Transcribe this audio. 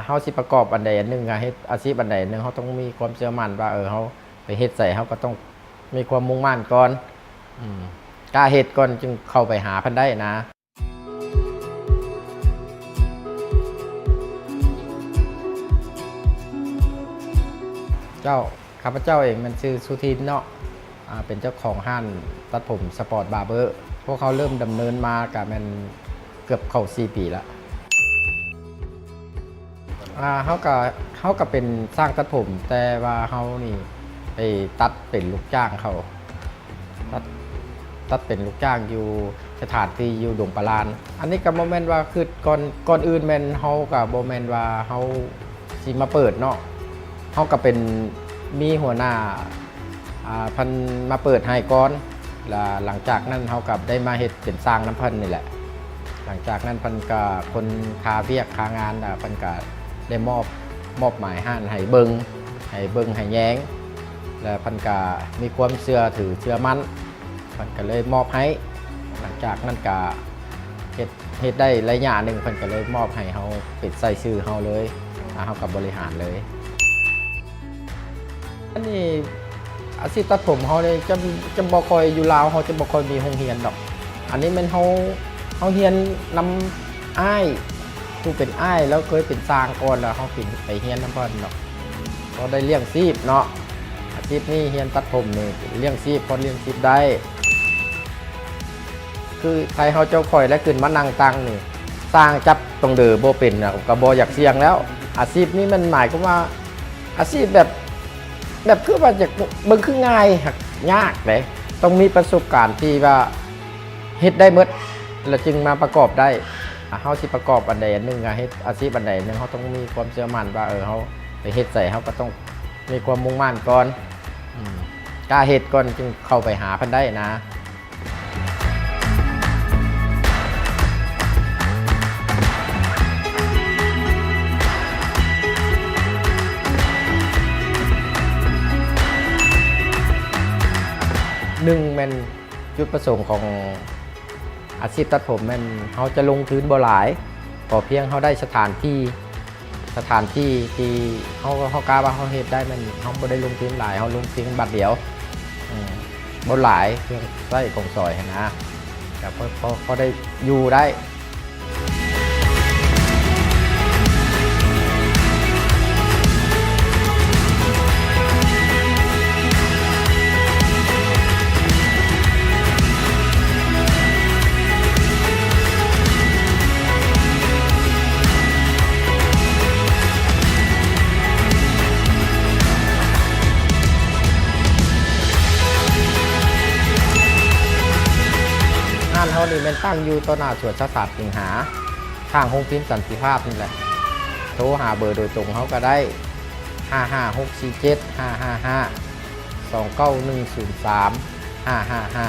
ເຮົາຊິປະກອບອັນໃດອັນໜຶ່ງ ເຮັດອາຊີບອັນໃດອັນໜຶ່ງ ເຮົາຕ້ອງມີຄວາມເຊື່ອໝັ້ນວ່າ ເອີ ເຮົາໄປເຮັດໃສ ເຮົາກໍຕ້ອງມີຄວາມມຸ່ງໝັ້ນກ່ອນ ອືມ ກ້າເຮັດກ່ອນຈຶ່ງເຂົ້າໄປຫາເພິ່ນໄດ້ນະ. ເຈົ້າ ຂ້າພະເຈົ້າເອງແມ່ນຊື່ສຸທິນເນາະ ອາ ເປັນເຈົ້າຂອງຮ້ານຕັດຜົມສະປອດບາເບີ. ພວກເຮົາເລີ່ມດຳເນີນມາກະແມ່ນເກືອບເຂົ້າສີ່ປີລະ. ອາ ເຮົາກະ ເຮົາກະເປັນຊ່າງຕັດຜົມ ແຕ່ວ່າເຮົານີ້ໄປຕັດເປັນລູກຈ້າງເຂົາ ຕັດ ຕັດເປັນລູກຈ້າງຢູ່ສະຖານທີ່ຢູ່ດົງປາລານ. ອັນນີ້ກະບໍ່ແມ່ນວ່າຄຶດກ່ອນ ກ່ອນອື່ນແມ່ນເຮົາກະບໍ່ແມ່ນວ່າເຮົາຊິມາເປີດເນາະ ເຮົາກະເປັນ ມີຫົວໜ້າ ອາ ເພິ່ນມາເປີດໃຫ້ກ່ອນ ລະຫຼັງຈາກນັ້ນເຮົາກະໄດ້ມາເຮັດເປັນຊ່າງນຳເພິ່ນນີ້ແຫຼະ. ຫຼັງຈາກນັ້ນເພິ່ນກະ ຄົນຄາວຽກຄາງານ ລະເພິ່ນກະໄດ້ມອບ ມອບໝາຍຮ້ານໃຫ້ເບິ່ງ ໃຫ້ເບິ່ງໃຫ້ແຍງ ລະເພິ່ນກະມີຄວາມເຊື່ອຖືເຊື່ອໝັ້ນ ເພິ່ນກະເລີຍມອບໃຫ້. ຫຼັງຈາກນັ້ນກະເຮັດ ເຮັດໄດ້ໄລຍະໜຶ່ງ ເພິ່ນກະເລີຍມອບໃຫ້ເຮົາເປັນໃສ່ຊື່ເຮົາເລີຍ ອາ ເຮົາກະບໍລິຫານເລີຍ. ອັນນີ້ອາຊີບຕັດຜົມເຮົານີ້ຈະ ຈະບໍ່ຄ່ອຍ ຢູ່ລາວເຮົາຈະບໍ່ຄ່ອຍມີໂຮງຮຽນດອກ. ອັນນີ້ແມ່ນເຮົາ ເຮົາຮຽນນຳອ້າຍ ຜູ້ເປັນອ້າຍ ລາວເຄີຍເປັນຊ່າງກ່ອນ ລະເຮົາເປັນ ໄປຮຽນນຳເພິ່ນເນາະ ພໍໄດ້ລ້ຽງຊີບເນາະ. ອາຊີບນີ້ ຮຽນຕັດຜົມນີ້ລ້ຽງຊີບ ພໍລ້ຽງຊີບໄດ້. ຄືໄທເຮົາເຈົ້າຂ້ອຍ ແລະ ຂຶ້ນມານັ່ງຕັງນີ້ ຊ່າງຈັບຕົງເດີບໍ່ເປັນນະ ກະບໍ່ຢາກສ່ຽງແລ້ວ. ອາຊີບນີ້ມັນໝາຍຄວາມວ່າ ອາຊີບແບບ ແບບຄືວ່າຢາກເບິ່ງຄືງ່າຍ ຫາກຍາກເດ້ ຕ້ອງມີປະສົບການທີ່ວ່າເຮັດໄດ້ໝົດ ລະຈຶ່ງມາປະກອບໄດ້. ອາ ເຮົາຊິປະກອບອັນໃດອັນໜຶ່ງ ເຮັດອາຊີບອັນໃດອັນໜຶ່ງ ເຮົາຕ້ອງມີຄວາມເຊື່ອໝັ້ນວ່າ ເອີ ເຮົາໄປເຮັດໃສ ເຮົາກໍຕ້ອງມີຄວາມມຸ່ງໝັ້ນກ່ອນ ອືມ ກ້າເຮັດກ່ອນຈຶ່ງເຂົ້າໄປຫາເພິ່ນໄດ້ນະ. ໜຶ່ງແມ່ນຈຸດປະສົງຂອງອາຊີບຕັດຜົມແມ່ນເຮົາຈະລົງທຶນບໍ່ຫຼາຍ ຂໍພຽງເຮົາໄດ້ສະຖານທີ່ ສະຖານທີ່ທີ່ເຮົາ ເຮົາກະວ່າເຮົາເຮັດໄດ້ ແມ່ນເຮົາບໍ່ໄດ້ລົງທຶນຫຼາຍ ເຮົາລົງທຶນບາດດຽວ ອືມ ບໍ່ຫຼາຍ ເຄື່ອງໃຊ້ຂອງສອຍຫັ້ນນະ ກະພໍ ພໍ ພໍໄດ້ຢູ່ໄດ້. ຮ້ານເຮົານີ້ແມ່ນຕັ້ງຢູ່ຕໍ່ໜ້າສວນສາທາດສິງຫາ ຂ້າງໂຮງພິມສັນຕິພາບນີ້ແຫຼະ. ໂທຫາເບີໂດຍຕົງເຮົາກະໄດ້ ຫ້າຫ້າຫົກສີ່ເຈັດຫ້າຫ້າຫ້າ ສອງເກົ້າໜຶ່ງສູນສາມຫ້າຫ້າຫ້າ.